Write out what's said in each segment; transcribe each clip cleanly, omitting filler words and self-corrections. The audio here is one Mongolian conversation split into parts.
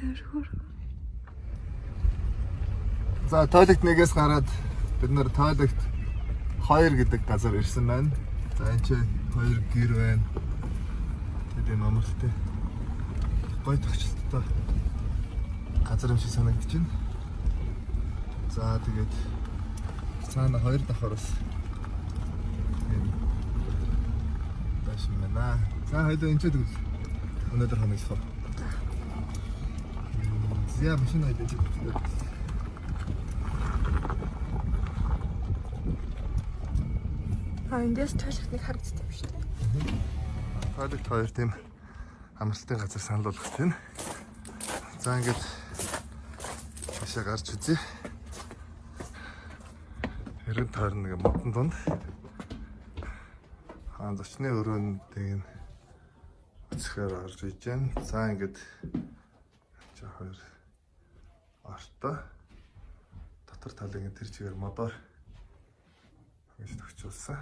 Амар хөөрхөн. За, toilet нэгээс гараад бид нар toilet 2 гэдэг газар ирсэн байна. За, энэ чинь хоёр гэр байна. Тэгээд юм амралтай. Гоё тогтчлолттой газар юм шиг санагдаж байна. За, тэгээд цаана хоёр давхар бас юм байшин байна. За, хоёул энэ ч тэгвэл өнөөдөр хоноглох уу? За, машин хоёул энэ ч тэгвэл. А, эндээс toilet нэг харагддаг юм шүү дээ. Toilet хоёр тийм амралтын газар санал болгох тийм. За, ингээд тийшээ гарч үзье. Эрен тойрон нэг модон дунд. Аа, зочны өрөөнд нь өцгөр орж иж байна. За, ингээд жаа хоёр ортой. Дотор талын тэр чигээр модоор ингэж төгчүүлсэн.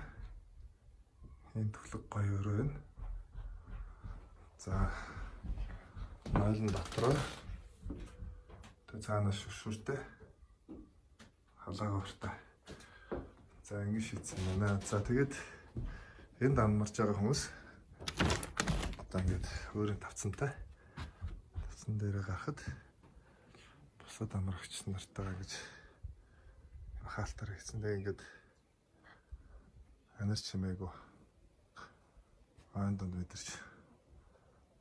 Энэ төглөг гоё өрөө байна. За, нойлон дотроо тэг цаана шүршүртэй халаагууртай. За, ингэ шийдсэн байна. За, тэгээд энд амарч байгаа хүмүүс одоо ингээд өөрийн тавцантай тавцан дээрээ гарахад бусад амрагч нартайгаа гэж хаалтаар хийсэн. Тэгээ ингээд анир чимээгүй ойн дунд мэдэрч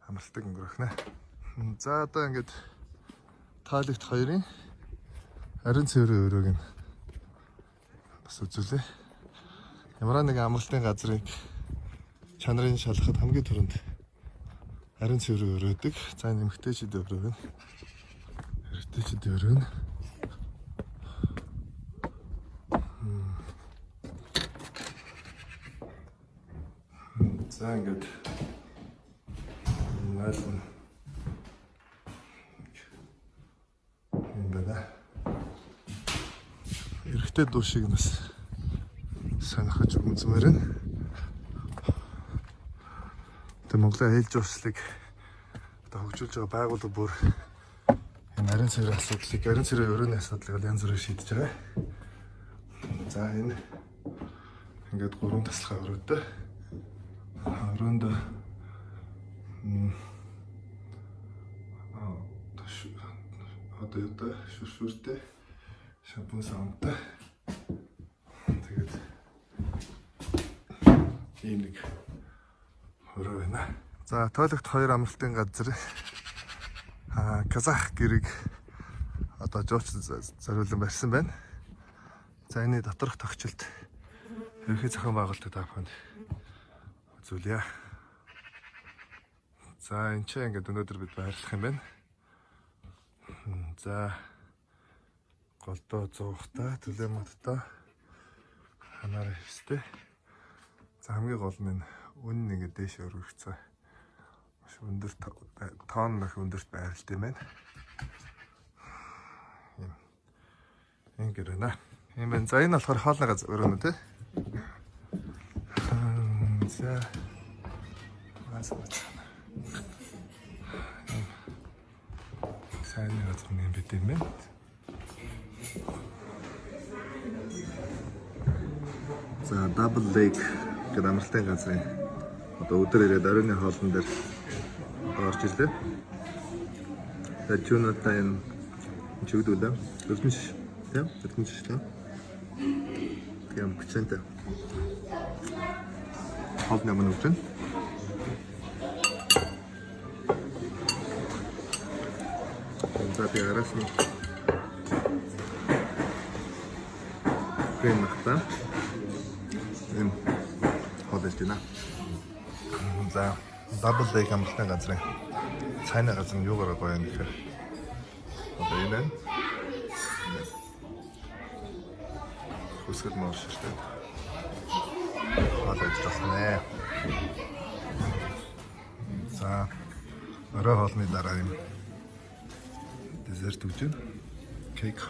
амралтыг өнгөрөх нэ. За, одоо ингээд toilet хоёрын ариун цэврийн өрөөг нь бас үзүүлээ. Ямар нэг амралтын газрыг чанарын шалгахад хамгийн түрүүнд ариун цэврийн өрөөдөг. За, энэ эмэгтэйчүүд өрөө байна. Эрэгтэйчүүд өрөө нь. За, ингээд найл нь юм байна. Эрэгтэй душийг бас сонирхож үзмээр байна. Тэгээ Монголын аялал жуулчлалыг одоо хөгжүүлж байгаа байгууллага бүр энэ ариун цэврийн асуудлыг, ариун цэврийн өрөөний асуудлыг бол янз бүрээр шийдэж байгаа. За, энэ ингээд гурван тасалгаа өрөөтэй. Өрөөнд одоо юу шүршүртэй, шампунь савнтай. Тэгээд ийм нэг өрөө байна. За, toilet хоёр амралтын газар казах гэрийг одоо жуулч зориулан барьсан байна. За, энэ доторх тогтчлолт, ерөнхий зохион байгуулалтыг та бүхэнд үзүүлье. За, энэ ч ингээд өнөөдөр бид байрлах юм байна. За, голдоо зуухтай, төлөө модтой, ханаараа хэвстэй. За, хамгийн гол нь энэ үнэн ингээд дээш өргөгцөө. Маш өндөр тоон их өндөрт байрлалт юм байна. Ийм ингэ байна. Ийм байна. За, энэ болохоор хоолны газар өрөөнө тий. За. Бас бас. Сайн газар юм бид юм байна. За, Double Lake гэдэг амралтын газрын одоо өдөр ирээд оройн хоолн дээр одоо орж ирлээ. Тэгээд Жунатан энэ чигд үлээ. Эрдэнэ шиш. Тийм? Эрдэнэ шиш тийм. Тийм хүчэнтэй. Хоол нэг өгч байна. За, би араас нь крем махта. Эм хоол идэж байна. За, Double Lake амралтын газрын цайны газар нь юугаар гоё юм гэхээр одоо энэ байна. Хүсгэл мөр ширтээд хоол идэж байна. За, орой хоолны дараа юм dessert өгч байна. Cake.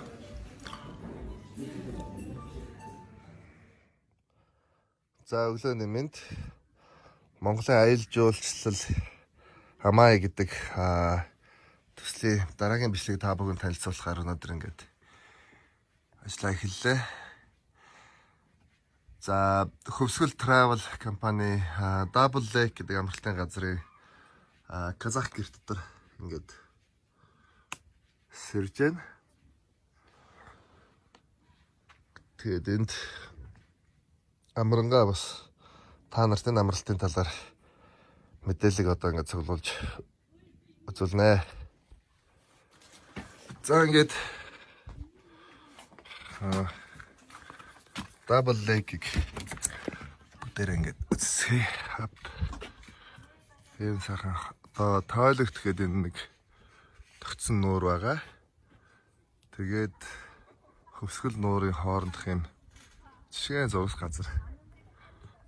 За, өглөөний мэнд. Монголын аялал жуулчлал АМАЙ гэдэг Төслийн дараагийн бичлэгийг та бүхэнд танилцуулахаар өнөөдөр ингээд ажлаа эхэллээ. За, Хөвсгөл Travel компани Double Lake гэдэг амралтын газрын Казах гэр дотор ингээд сэрж байна. Тэгээд энд амрангаа бас та нарын амралтын талаар мэдээллийг одоо ингээд цуглуулж үзүүлнэ. За, ингээд Double Lake-ийг бүгдээр ингээд үзсэй. Энэ сайхан одоо тойлогт гэдэг энэ нэг тогтсон нуур байгаа. Тэгээд Хөвсгөл нуурын хоорондох юм жишээ зурс газар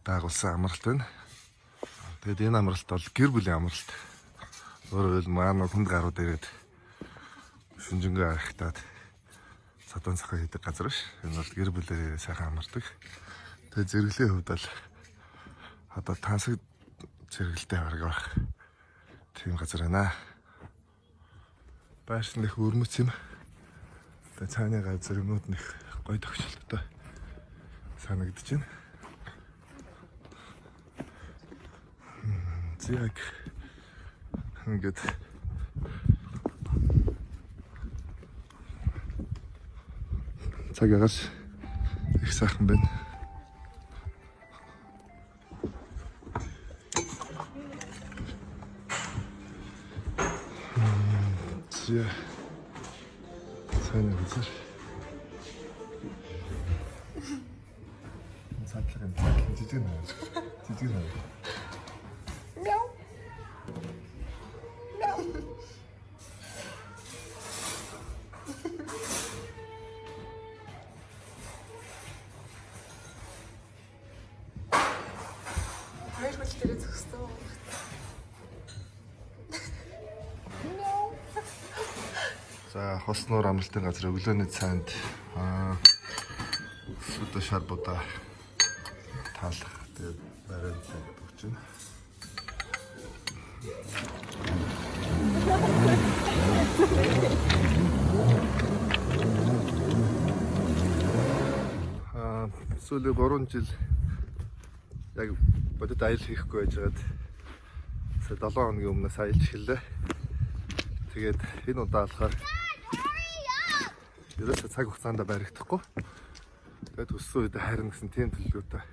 байгуулсан амралт байна. Тэгээд энэ амралт бол гэр бүлийн амралт. Өөрөөр хэлбэл манай хүнд гарууд ирээд шүнжэнгөө архитаад садан цохой хийдэг газар биш. Энэ бол гэр бүлээр сайхан амардаг. Тэгээд зэрэглэлийн хувьд бол одоо тансаг зэрэгэлтэй бараг байх тийм газар байна. Байшин их өрмөц юм. Тэгээд цааны газар юмнууд нь их гоё тогтчлолтой санагдаж байна. Яг ингээд цаг агаас их сайхан байна. За, цааны газар. Цаатлах юм. Жижиг нэ. Жижиг нэ. Мяу. Хоёр хөл дээрээ зогссон. За, хос нуур амралтын газар өглөөний цайнд сүдэ шар будаа таалах. Тэгээд барай цай гэдэг өгч байна. Сүүлийн 3 жил яг бодит аялал хийхгүй байжгаад 7 хоногийн өмнөөс аялж эхэллээ. Тэгээд энэ удаа болохоор ерөөсөө цаг хугацаанд баригдахгүй. Тэгээд өссөн үед харина гэсэн тийм төлөвлөгөөтэй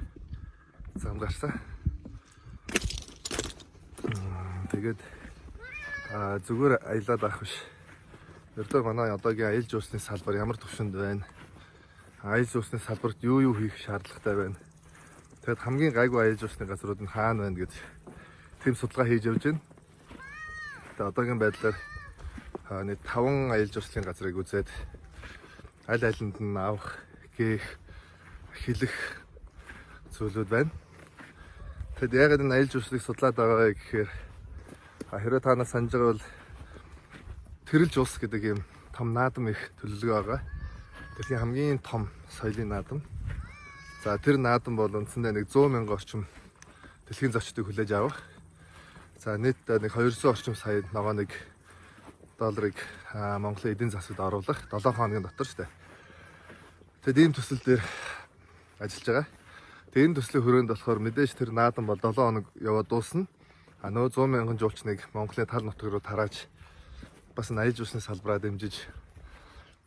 зам гарсан. Тэгээд зүгээр аялаад авах биш. Ердөө манай одоогийн аялал жуулчны салбар ямар түвшинд байна? Аялал жуулчны салбарт юу хийх шаардлагатай байна? Тэгээд хамгийн гайгүй аялал жуулчны газрууд нь хаана байна гэж тийм судалгаа хийж явж байна. Тэгээд одоогийн байдлаар нэг 5 аялал жуулчлалын газрыг үзээд аль алинд нь авах, гээх, хэлэх зүйлүүд байна. Тэгэд яагаад энэ аялал жуулчлалыг судлаад байгаа вэ гэхээр хэрвээ та нар санаж байгаа бол Тэрэлж улс гэдэг юм том наадам их төлөвлөгөө байгаа. Дэлхийн хамгийн том соёлын наадам. За, тэр наадам бол үндсэндээ нэг 100 мянган орчим дэлхийн зочдыг хүлээж авах. За, нийт нэг 200 орчим сая ногоо нэг долларыг Монголын эдийн засагт оруулах 7 хоногийн дотор шүү дээ. Тэгэд ийм төсөл дээр ажиллаж байгаа. Тэгээ энэ төслийн хүрээнд болохоор мэдээж тэр наадам бол 7 хоног яваад дуусна. А нөгөө 100 мянган жуулчныг Монголын тал нутаг руу тарааж бас энэ аялал жуулчны салбараа дэмжиж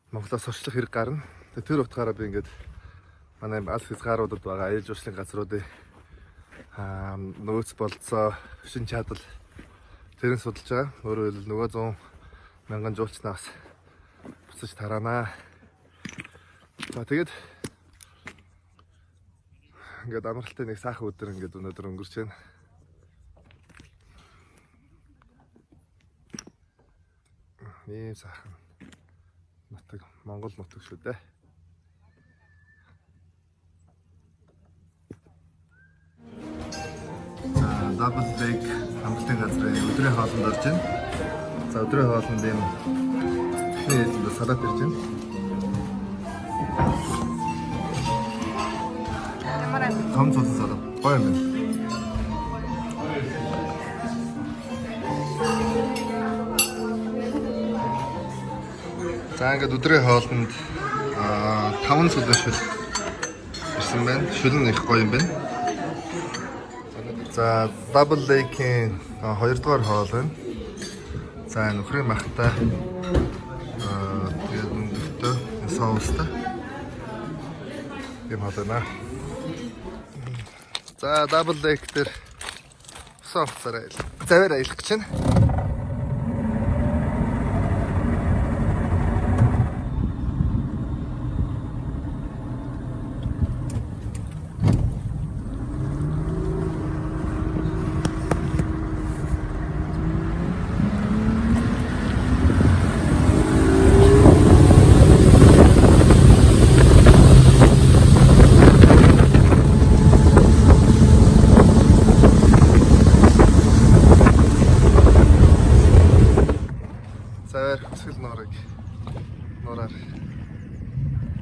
Монголоос орчлох хэрэг гарна. Тэгээ тэр утгаараа би ингээд манай алс хязгааруудад байгаа аялал жуулчлалын газруудын нөөц болцоо, шин чадал тэрийг судалж байгаа. Өөрөөр хэлбэл нөгөө 100 мянган жуулчнаас буцаж тараанаа. За, тэгээд ингээд амралтын нэг сайхан өдөр ингээд өнөөдөр өнгөрч байна. Ийм сайхан нутаг, Монгол нутаг шүү дээ. За, Double Lake амралтын газрын өдрийн хоолнд орж байна. За, өдрийн хоолнд ийм эхний ээлжинд салат ирж байна. Ямар амт. Том цусан салат. Гоё юм байна. За, ингээд өдрийн хоолнд 5 сүлэн шүл ирсэн байна. Шүл нь их гоё юм байна. За, Double Lake-ийн 2 дугаар хоол байна. За, нөхрийн махтай, тэгээд өндөктөө соустай юм хоол байна. За, Double Lake дээр усан онгоцоор аял. Завиар аялах гэж байна. Завиар хөсгөл нуураар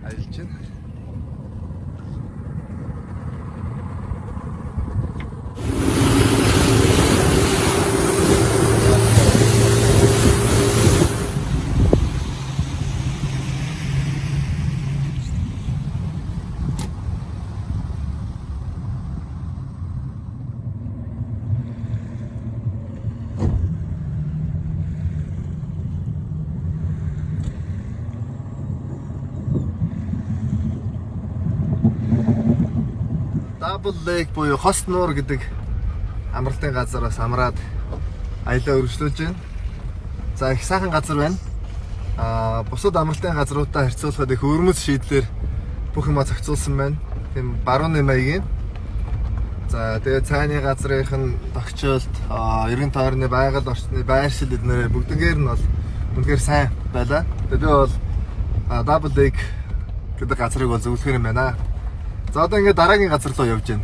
аялж байна. Double Lake буюу Хос нуур гэдэг амралтын газараас амраад аялаа өргөжлүүлж байна. За, их сайхан газар байна. Бусад амралтын газруудтай харьцуулахад их өвөрмөц шийдлэр бүх юмаа зохицуулсан байна. Тийм барууны маягийн. За, тэгээ цайны газрынх нь тохиолт, эргэн тойрны байгаль орчны байршил эднэрээ бүгднгээр нь бол үнэхээр сайн байлаа. Тэгээ би бол Double Lake гэдэг газрыг бол зөвлөхөр юм байна. За, одоо ингээд дараагийн газар руу явж байна.